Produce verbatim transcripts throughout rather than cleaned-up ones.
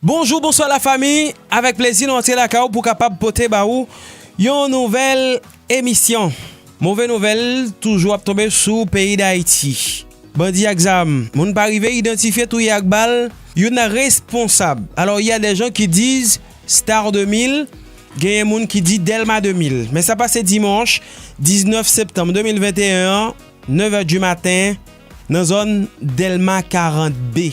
Bonjou, bonswa lafanmi. Avèk plezi nou antre lakay ou pou kapab pote ba ou yon nouvèl emisyon. Move nouvèl toujou ap tonbe sou peyi Dayiti. Bandi ak zam, moun pa rive idantifye, touye ak bal youn nan responsab. Alors, il y a des gens qui disent Star de mil, genyen moun ki di Dèlma de mil. Men sa pase dimanch diznèf septanm de mil venteyen an, nèf è di maten, nan zòn Dèlma karant B.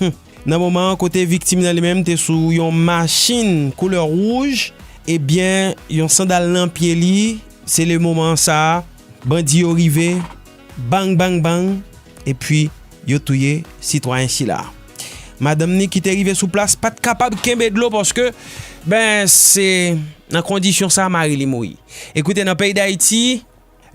Hum. Nan moman an, kote viktim nan li menm te sou yon machin koulè wouj, ebyen, yon sandal nan pye li, se le moman sa a, bandi yo rive, bang, bang, bang, epi yo touye sitwayen sila. Madanm ni ki te rive sou plas pa t kapab kenbe dlo paske, ben, se nan kondisyon sa mari li mouri. Ekoute, nan peyi Dayiti,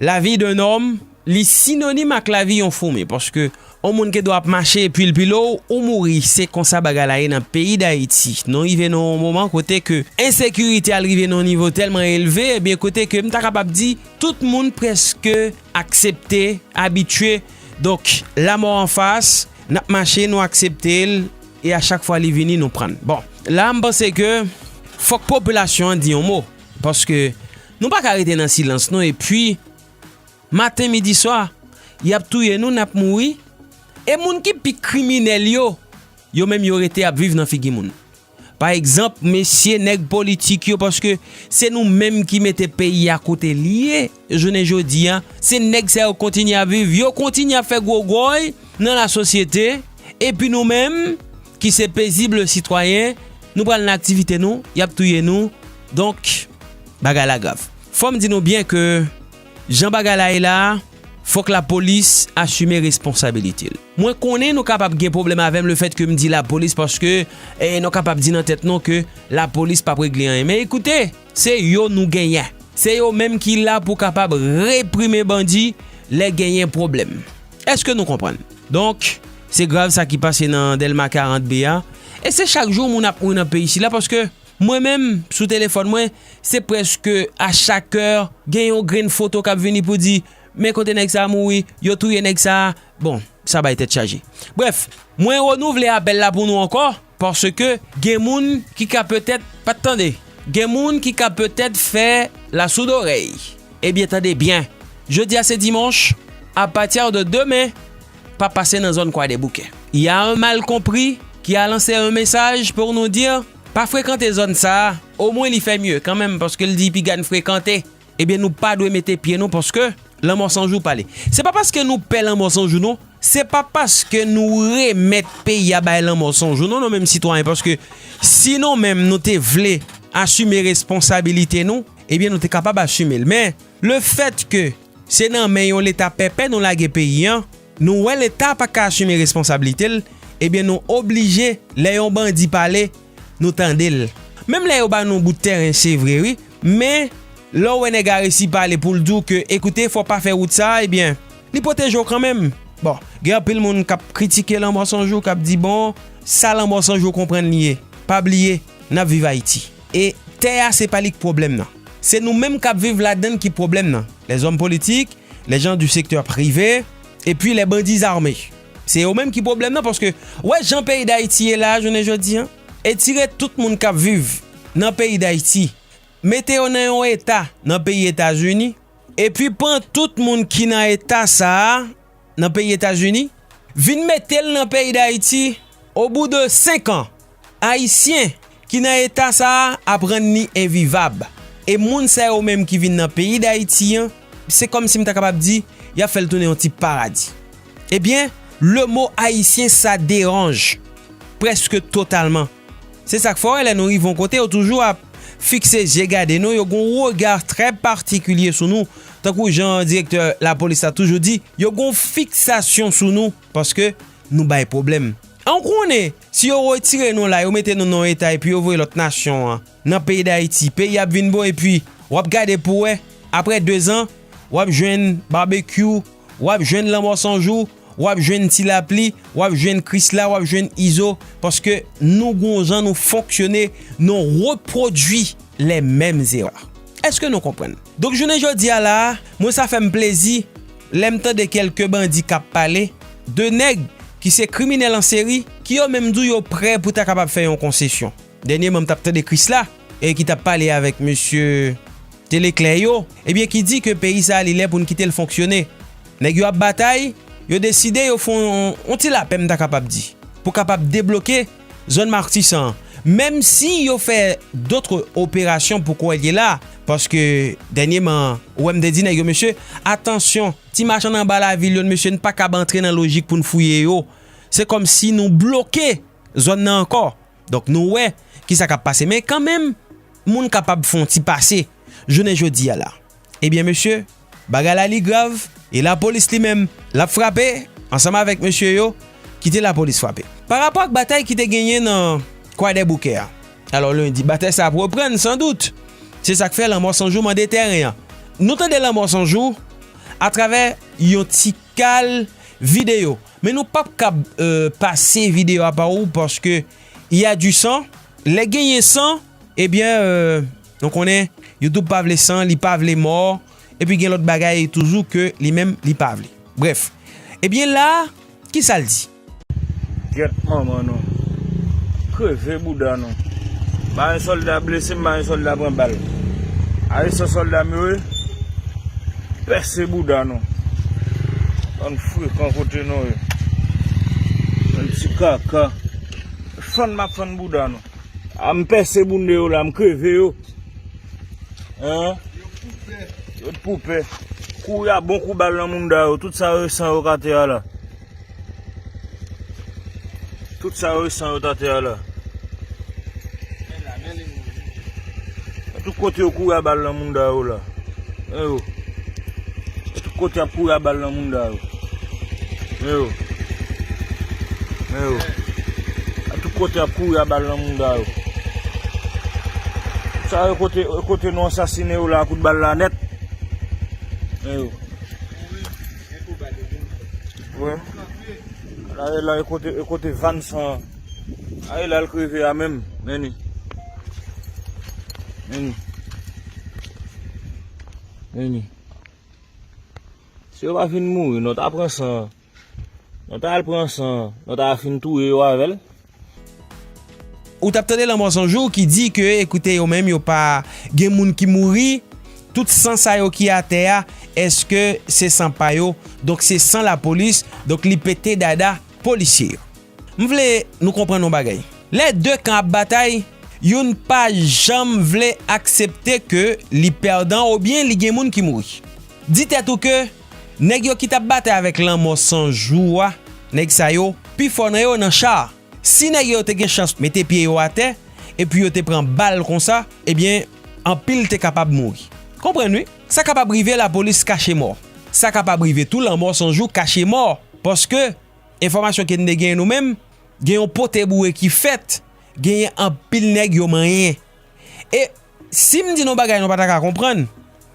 lavi d'un homme, li sinonim ak lavi yon foumi, paske yon moun gen dwa ap mache epi l pile w, ou mouri, se konsa bagay la ye nan peyi Dayiti. Nou rive nan yon moman kote ke ensekirite al rive nan yon nivo tèlman elve, ebyen kote ke m ta kapab di tout moun prèske aksepte, abitye. Donk, lanmò anfas, n ap mache, nou aksepte l, e a chak fwa li vini, nou pran l. Bon, la, m panse ke fòk popilasyon an di yon mo, paske nou pa ka rete nan silans, non, epi, maten, midi, swa, y ap touye nou, n ap mouri, e moun ki pi kriminèl yo, yo menm yo rete ap viv nan figi moun. Pa egzanp, mesye nèg politik yo, paske se nou menm ki mete peyi a kote li ye, jounen jodi a, se nèg sa yo kontinye ap viv, yo kontinye ap fè gwo gòy nan lasosyete, epi nou menm, ki se pezib sitwayen, nou pral nan aktivite nou, y ap touye nou, donk, bagay la grav. Fò m di nou byen ke jan bagay la ye la a, fòk lapolis asime responsabilite l. Mwen konnen nou kapab gen pwoblèm avè m lefètke m di lapolis paske, eh, nou kapab di nan tèt nou ke lapolis p ap regle anyen. Men ekoute, se yo nou genyen. Se yo menm ki la pou kapab reprime bandi lè genyen pwoblèm. Èske nou konprann? Donk, se grav sa ki pase nan Dèlma karant B a. E se chak jou moun ap mouri nan peyi sila paske mwen menm, sou telefòn mwen, se prèske a chak è, gen yon grenn foto k ap vini pou di, men kote nèg sa a mouri, yo touye nèg sa a. Bon, sa bay tèt chaje. Brèf, mwen renouvle apèl la pou nou ankò, paske gen moun ki ka petèt pa t tande. Gen moun ki ka petèt fè lasoudorèy. Ebyen, tande byen. Jodi a se dimanch, à partir de demain, pa pase nan zòn Kwadèboukè. Y a un malcompris qui a lancé un message pour nous dire, pa frekante zòn sa a, omwen li fè mye kanmenm, paske l di piga n frekante. Ebyen, nou pa dwe mete pye nou, paske Lanmò San Jou pale. Se pa paske nou pè Lanmò San Jou, non. Se pa paske nou remèt peyi a bay Lanmò San Jou, non, nou menm sitwayen, paske si nou menm nou te vle asime responsabilite nou, ebyen, nou te kapab asime l. Men, lefètke se nan men yon Leta pèpè nou lage peyi a, nou wè Leta pa ka asime responsablite l, ebyen nou oblije, lè yon bandi pale, nou tande l. Menm lè yo ba nou bout tèren, se vre wi, men lè w wè nèg la resi pale pou l di w ke, ekoute, fò w pa fè wout sa a, ebyen, li pwoteje w kanmenm. Bon, gen anpil moun k ap kritike Lanmò San Jou, k ap di, bon, sa Lanmò San Jou konprann li ye. Pa bliye, n ap viv Ayiti. E tè a, se pa li k pwoblèm nan. Se nou menm k ap viv ladan l ki pwoblèm nan. Les hommes politiques, les gens du secteur privé, epi les bandits armés. Se yo menm ki pwoblèm nan, paske, wè jan peyi Dayiti ye la a, jounen jodi a, etire tout moun k ap viv nan peyi Dayiti, mete yo nan yon eta nan peyi Etazini, epi pran tout moun ki nan eta sa a, nan peyi Etazini, vin mete l nan peyi Dayiti, au bout de senk an, Ayisyen ki nan eta sa a ap rann li envivab. E moun sa yo menm ki vin nan peyi Dayiti an, se kòmsi m ta kapab di, y ap fè l tounen yon ti paradi. Ebyen, le mot haïtien, ça dérange presque totalement. Se sa k fè w wè lè nou rive yon kote, yo toujou ap fikse zye gade nou, yo gon rega trè patikilye sou nou. Tankou jan direktè lapolis la toujou di, yo gon fiksasyon sou nou, paske nou bay pwoblèm. An konnen, si yo retire nou la, yo mete nou nan yon eta epi yo voye lòt nasyon an nan peyi Dayiti, peyi ap vin bon epi w ap gade pou wè, apre dezan, w ap jwenn Babekyou, w ap jwenn Lanmò San Jou, w ap jwenn Ti Lapli, w ap jwenn Krisla, w ap jwenn Izo, paske nou gon jan nou fonksyone, nou repwodui les mêmes erreurs. Èske nou konprann? Donk, jounen jodi a la a, mwen sa fè m plezi lè m tande kèlke bandi k ap pale de nèg ki se kriminèl an seri, Yo menm di w yo prè pou ta kapab fè yon konsesyon. Dènyèman, m t ap tande Krisla, e ki t ap pale avèk mesye Teleklè yo, ebyen, ki di ke peyi sa a, li lè pou n kite l fonksyone. Nèg yo ap batay, yo deside yo fè yon, yon ti lapè, m ta kapab di, pou kapab debloke zòn Matisan an. Menm si yo fè dòt operasyon pou kwè l ye la, paske dènyèman, ou wè m te di nèg yo, mesye, atansyon, ti machann anba lavil yo, mesye, n pa kab antre nan lojik pou n fouye yo. Se kòmsi nou bloke zòn nan ankò. Donk, nou wè kisa k ap pase. Men kanmenm, moun kapab fè yon ti pase jounen jodi a la. Ebyen, mesye, bagay la li grav, e lapolis li menm, l ap frape ansanm avèk mesye yo, kite lapolis frape. Pa rapò ak batay ki te genyen nan Kwadèboukè a. Alò, lendi, batay sa ap reprann, san dout. Se sa k fè Lanmò San Jou mande tèren an. Nou tande Lanmò San Jou atravè yon ti kal videyo. Men nou p ap kab, euh, pase videyo a ba ou paske y a du sang. Lè genyen san, ebyen, euh, nou konnen YouTube pa vle san, li pa vle mò, epi gen lòt bagay toujou ke li menm li pa vle. Brèf. Ebyen la, kisa l di? Gyèt manman nou. Kreve bouda nou. Pa yon sòlda blese, pa yon sòlda pran bal. Ayisan sòlda m yo ye. Pèse bouda nou. Bann frekan kote nou ye. Bann ti kaka. Fann m ap fann bouda nou. A m pèse bounde yo la, m kreve yo. Hein? Yo t pou pè. Kouri a bon kou bal nan mounda yo. Tout sa yo san yo k atè a la. Tout sa yo san yo t atè a la. Tout kote yo kouri a bal nan mounda yo la. Men yo. Tout kote y ap kouri a bal nan mounda yo. Men yo. Men yo. A tout kote y ap kouri a bal nan mounda yo. Sa yo kote, kote nou ansasinen yo la, kout bal la nèt. Men yo. Wi. La, la, e kote, e kote van san. A, e la l kreve a menm. Men ni. Men ni. Men ni. Si yo pa fin mouri, nou ta pran san. Nou ta al pran san. Nou ta fin touye yo avè l. Ou t ap tande Lanmò San Jou ki di ke, ekoute, yo menm, yo pa gen moun ki mouri. Tout san sa yo ki atè a, èske se san pa yo? Donk, se san lapolis. Donk, li pete dada polisye yo. M vle nou konprann yon bagay. Lè de kan ap batay, youn pa janm vle aksepte ke li pèdan oubyen li gen moun ki mouri. Di tèt ou ke nèg yo ki t ap batay avèk Lanmò San Jou a, nèg sa yo, pifò nan yo nan cha. Si nèg yo te gen chans mete pye yo atè, epi yo te pran bal konsa, ebyen, anpil te kapab mouri. Konprann wi, sa kapab rive lapolis kache mò. Sa kapab rive tou Lanmò San Jou kache mò, paske enfòmasyon ke n te genyen nou menm, gen yon pote boure ki fèt, genyen anpil nèg yo manyen. E si m di nou bagay nou pa ta ka konprann,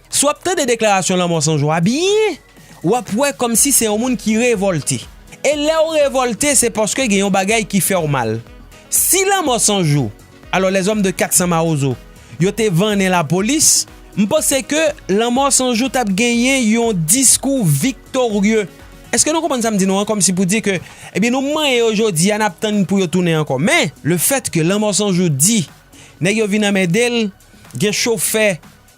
si w ap tande deklarasyon Lanmò San Jou a byen, w ap wè kòmsi se yon moun ki revòlte. E lè w revòlte, se paske gen yon bagay ki fè w mal. Si Lanmò San Jou, alò les hommes de kat san Mawozo, yo te vannen lapolis, m panse ke Lanmò San Jou t ap genyen yon diskou viktorye. Èske nou konprann sa m di nou an? Kòmsi pou di ke, ebyen, nou manyen yo jodi a, n ap tann pou yo tounen ankò. Men, lefètke Lanmò San Jou di, nèg yo vin anmède l, gen chofè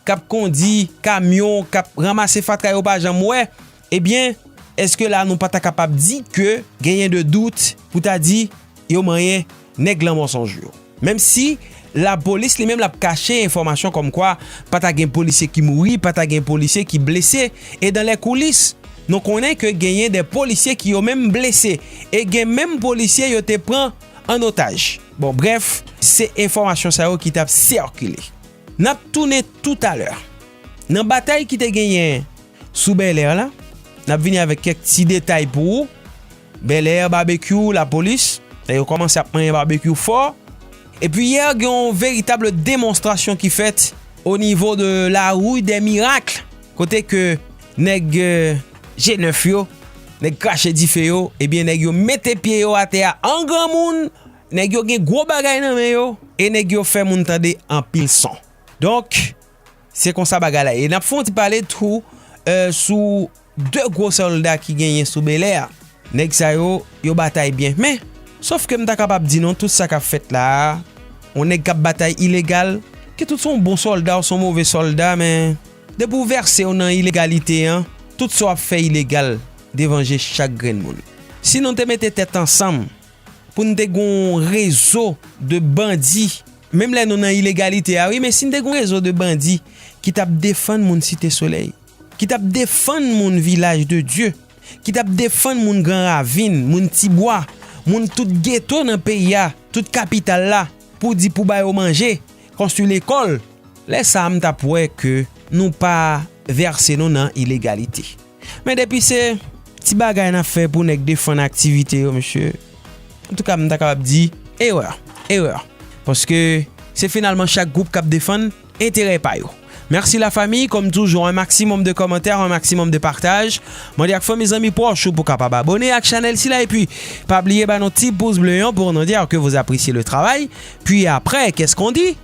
k ap kondi kamyon, k ap ranmase fatra yo pa janm wè, ebyen, èske la nou pa ta kapab di ke genyen de dout pou ta di yo manyen nèg Lanmò San Jou yo? Menm si lapolis li menm l ap kache enfòmasyon kòmkwa pa ta gen polisye ki mouri, pa ta gen polisye ki blese, e dans les coulisses, nou konnen ke genyen de polisye ki yo menm blese, e gen menm polisye yo te pran an otaj. Bon, brèf, se enfòmasyon sa yo ki t ap sikile. N ap tounen toutalè. Nan batay ki te genyen sou Bèlè la, n ap vini avèk kèk ti detay pou ou. Bèlè, Babekyou, lapolis, yo kòmanse ap manyen Babekyou fò. Epi yè, gen yon veritab demonstrasyon ki fèt o nivo de la rue des Miracles, kote ke nèg, euh, G nèf yo, nèg krache dife yo, ebyen, nèg yo mete pye yo atè a an granmoun, nèg yo gen gwo bagay nan men yo, e nèg yo fè moun tande anpil son. Donk, se konsa bagay la ye. N ap fè yon ti pale tou, euh, sou de gwo sòlda ki genyen sou Bèlè a. Nèg sa yo, yo batay byen. Men, Sof ke m ta kapab di non, tout sa k ap fèt la a, yon nèg k ap batay ilegal, ke tout se yon bon sòlda ou se yon move sòlda, men depi w vèse w nan ilegalite an, tout sa w ap fè ilegal devan je chak grenn moun. Si nou te mete tèt ansanm pou n te gen yon rezo de bandi, menm lè nou nan ilegalite a, wi, men si n te gen yon rezo de bandi ki t ap defann moun Site Solèy, ki t ap defann moun Vilaj de Dye, ki t ap defann moun Gran Ravin, moun Tibwa, moun tout geto nan peyi a, tout kapital la, pou di pou ba yo manje, konstwi lekòl, lè sa a m t ap wè ke nou pa vèse nou nan ilegalite. Men depi se ti bagay n ap fè pou nèg defann aktivite yo, mesye, antouka, m ta kapab di, erè, erè. Paske se finalman chak gwoup k ap defann enterè pa yo. Mèsi lafanmi, kòm toujou, un maximum de kòmantè, un maximum de pataj. Mande ak fanmi, zanmi pwòch ou pou kapab abòne ak chanèl sila. Epi, pa bliye ba nou ti pous ble an pour nous dire que vous appréciez le travail. Puis après, qu'est-ce qu'on dit?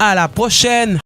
À la prochaine!